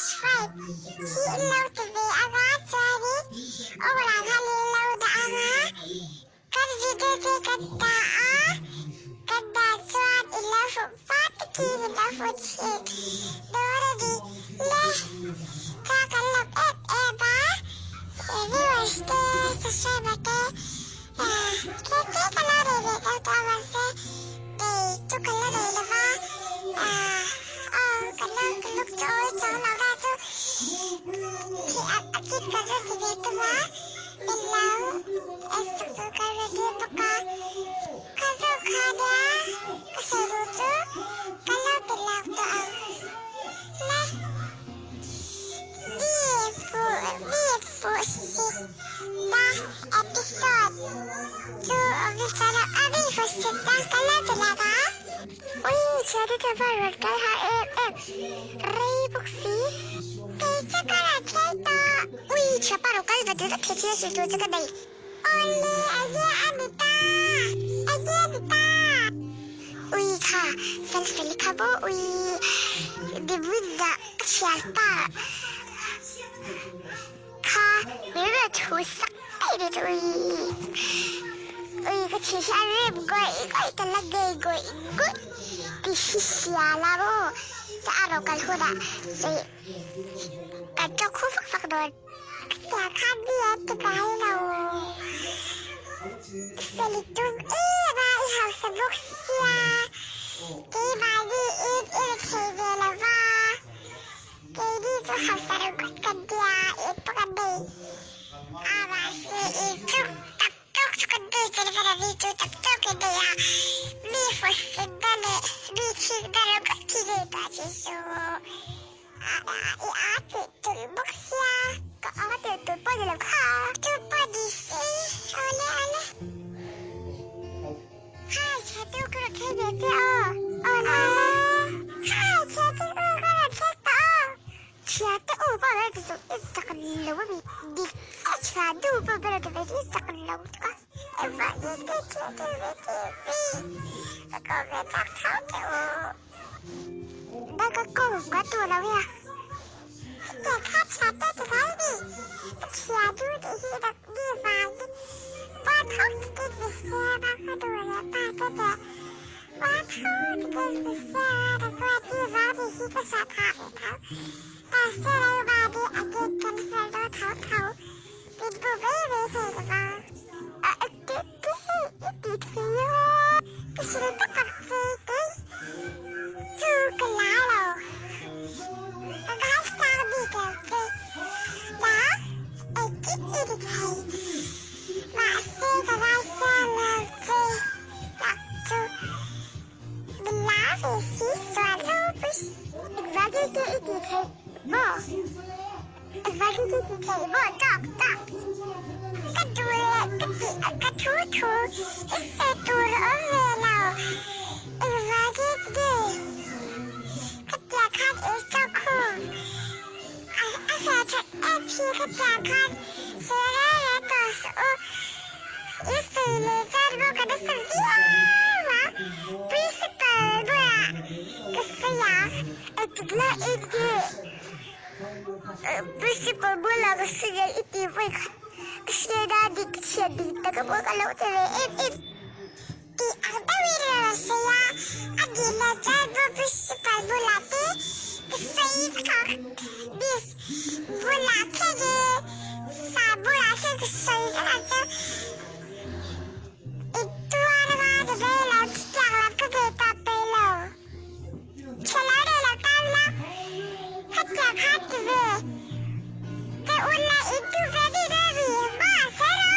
Subscribe hi in lo ti ve anga chuanin aw lah khan in lo dah anga kan video te kan dah a kan dah chuan in lo hmuh hma takin in lo hmu thin dawn a ni le. Chuan kan lawm em em a viewers te subscriber te tlem te ka lo nei ve deuh tawh a mahse nei chu ka la nei lo va aw ka lo luk chu awi chang lo na chu a kit ka zu ti ve tum a min lo en sak chu ka ready bawk a ka zawh kha nia ka sawi duh chu ka lo pe lak tawh ang le. Mi fuh mi fuh sit na episode chu awm chuan a mi fuh sit na ka lo ti lak a. Ui thiante te va rawn kal har em em rei bawk si. Kei chu ka rawn thleng tawh. Ui thiapa rawn kal va dil thei thil hrilh tur chu ka nei. Awle enge a ni ta enge a ni ta. Ui kha fel fel kha maw ui Nimin ah ka thianpa kha min rawn thu sak daih ni chu ui ui ka thi hi a rem ngawih ngawih ka la ngei ngawih ngawih ti hi hria la maw chuan a rawn kal hunah sawi kan tawk hu vak vak dawn. Ka khan mi an ti ngai lo. Fel i tum em a, i hausa bawk sia. Keimahni in i ri thei ve lo va. Keini chu hausa lo ngawt kan nia, in pawh kan nei. A mahse in chu tam tawk chu kan nei che ni mi chu tam tawk in nei a. Mi hmuhsinna leh mi thikna lo ngawt khi nei tah che suh. I a tih tulh bawk sia. Ka a tih tulh pawh ni lo kha. Chu pawh ni se. Awle awle. Hi chhe tu ka rawn thleng ve che aw. Awle awle. Hi chhe tu u ka rawn thleng tawh aw. Chhia te u pawh rawn ti suh i zak lo a mi. Dik chiah chhia nu pawh ka rawn ti ve che i zak lo tuk a. Engvangin nge chhia te ve che mi. Ka ko ve chak tho che u. Ka ko ka tu lo ia. Hetiang kha chhia te ti mai ni. Ka chhia du tih hi dak ni vangin muan ho takin mi siam a ka nu leh pa te nen muan ho takin mi siam a ka chuan ni vang tih hi ka hriat phah ve tho. Mahse rei mahni angin kan fel dawn tho tho. Min bu mai mai thei lo va. A engtin nge i tih theih a? Ka hrilh tak ang che kei chu ka la lo. Ka ngaisang bik lo che. Na, engtin i ti thei? Mahse ka ngaisang lo che tak chu min la ve si sual ropui. Engvangin nge i tih theih maw? Ka duh leh ka tih a ka thu thu i sawi tur a awm ve lo. Engvangin nge khatiang khan i chawkhum a a hre that em hi khatiang khan sawi reng reng tawh suh u. I sawi leh chuan maw ka nasa viau a, principal bulah ka sawi ang. Engtik lai in nge Principal bulah ka sawi i tih vawi khat ka hriat a dik ka chhiat dik tak a pawh ka lo ti ve em em tih ang deuhin a rawn sawi a, a nih loh chuan pawh principal bulah te ka sawi vek ang miss bulah thlengin sir bulah thleng ka sawi vek ang chu i tuar anga ni mai lo chutiang lam ka ngei ta peih lo. Chhelo reh lo ta ila, hetiang kha ti ve che u la in tu ve ni ve mi mahse ro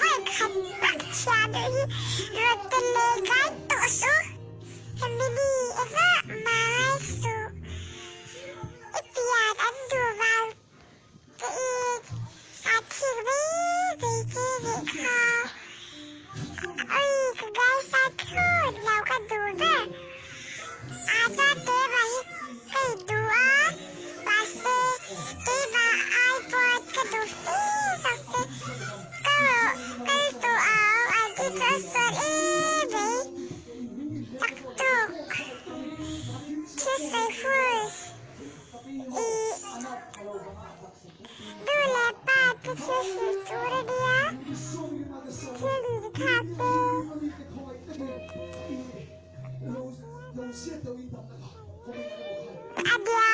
vawi khat tak thian hi rawn ti leh ngai tawh suh. Hemi ni engah mah ngai suh. I pian an duh vang che in a thik mai mai che nih kha. Ui ka ngaihsan thlawt lo ka duh ber. A chuan keimah hi ka induh a, mahse keimah ai pawn ka duh fe zawk che. Ka rawh kal tawh ang an ti chu a sual em mai. Chak tawk. Thil. nia.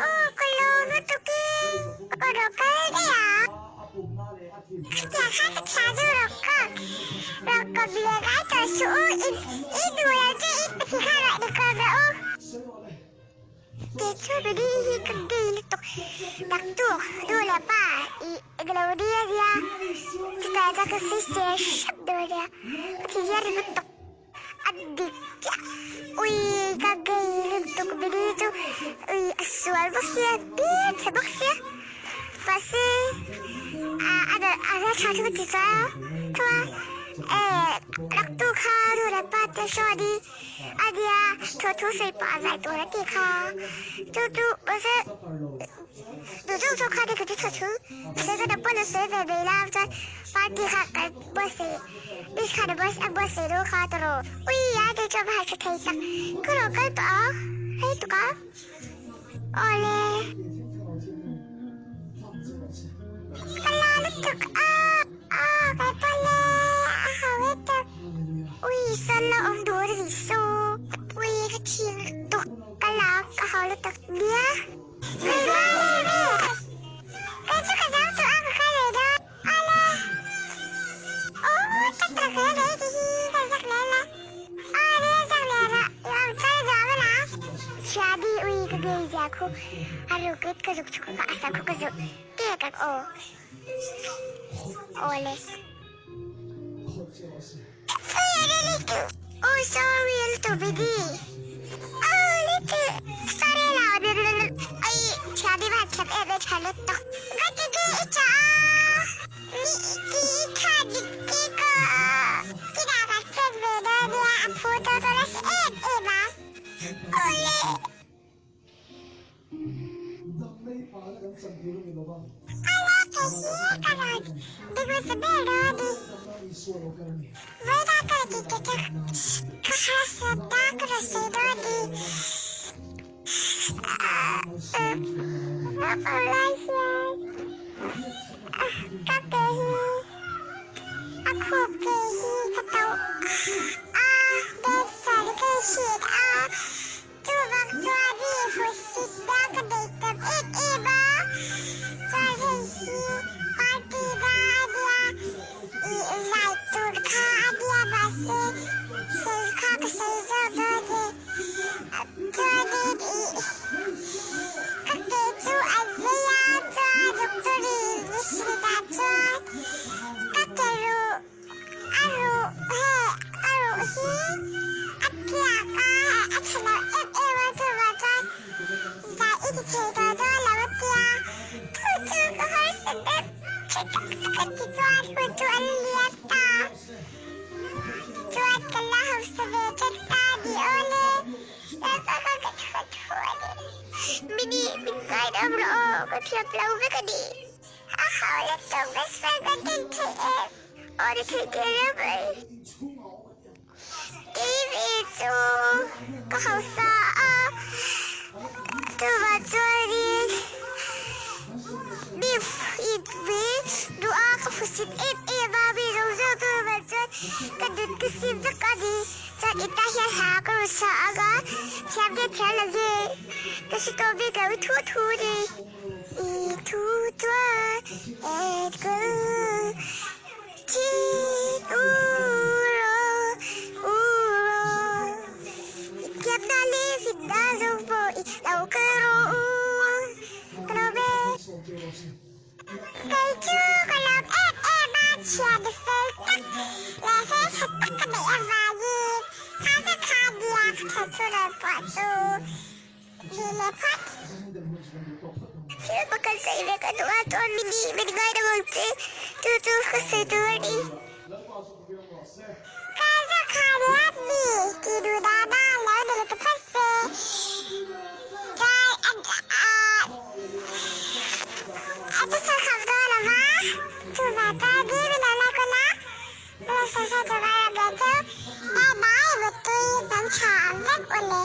Aw ka lawm lutuk e, ka rawn kal daih a. Khatiang kha ka thiam chu rawn ka rawn kawm leh ngai tawh suh u, i duh lo che i pahnih kha rawn inkawm rawh u. Kei chu Billy hi ka gay lutuk, naktuk nu leh pa i englo ni a nia, chutah chuan ka sawisel hrep dawn nia, ka ti hian lutuk. A dik chiah. Ui ka gay lutuk Billy chu ui a sual bawk sia, hmelchhe bawk sia. Mahse a a a tha chu ka ti chuai a, chuan eh naktuk kha nu leh pa te sawn hi a nia thawhthu sawi pah a zai tur a tih kha. Chu chu mahse duh zawk zawk kha ni ka ti thawhthu. Mahse ka na pawn a sawi ve mai la chuan party kha kan buatsaih Miss khan a buatsaih dawn kha tawrh. Ui a ti chu a va han hre thei tak. Ka rawn kal tawh a hei tuk a. Awle. Ka la lutuk a a kai pawh le a ho e tak. Ui sawn lo awm duh a ni so. Ui ka thing lutuk ka la ka ho lutuk nia. Ui va le ve. Kei chu ka zau tawh a ka kal leh dawn. Awle. Aw tak tak hle mai ti hi ka zak leh la. Awle zak leh rawh i awm chal zuam a la. Chhiadi ui ka ngei zia khu a ruk it ka zuk chhuk a ka asa khu ka zuk tek ang aw. Awle. Oh sorry a little biddy. Oh little sorry lo oi thiam i van thiam em em tha lutuk. Ka ti ge i chah a mi ti i tha dik ti ko kinah ka check ve dawn nia a phu dawn dawn a si em em a. Awle. Chuvang chuan mi hmuhsitna ka nei tam em em a, chuan hei hi party na a nia, ih zai tur kha a nia mahse sawi kha ka sawi zawk dawn e, chuanin ih ka ke chu a zei a, chuan doctor in mi hrilh ah chuan ka ke ruh A ruh hei a ruh hi a tliak a, a tha lo em em a chuvang chuan zai i ti thei tawh dawn lo a tia, chu chu ka harsat deuh tha tak tak a ti chuan hun chu a la liam ta, chuan ka la hausa ve tlat ta ni awle, lalpa kha ka thaw thaw a ni. Mini min ngaidam rawh aw ka thiam lo vek a ni. A hau let tawh best friend ka din theih em? Aw ni theih teh reuh mai. TV chu ka hausa a, chuvang chuanin mi mi duh a ka phusit em em a, mi zawng zawng chu chuvang chuan ka nun ka sim vek a ni. Chuan i ta hian hla ka rawn sa ang a, thiam nge thiam lo nge ka hre tawh bik lo i thu thu ni. I thu chuan enkawl thin u rawh, u rawh. I thiamna leh finna zawng pawh i lo kal rawh u, ka lawm e. Kei chu ka lawm em em a, thian fel tak leh hmeltha tak ka neih avangin kha ka kha nia ka thawnthu rawn pawh chu. Ni leh phawt. Thil pakhat sawi ve ka duh a, chuan min ih min ngaidam ang che, chu chu ka sawi tur a ni. Ka zakhan lat mi tih duh dana lo ni leh ta phawt se, chuan a a chu sawi khawp dawn lo va, chuvang chuan ni min lo like ula, min lo subscribe tur a rawn ve cheu, bye bye, muttui, hmangtha vek ule.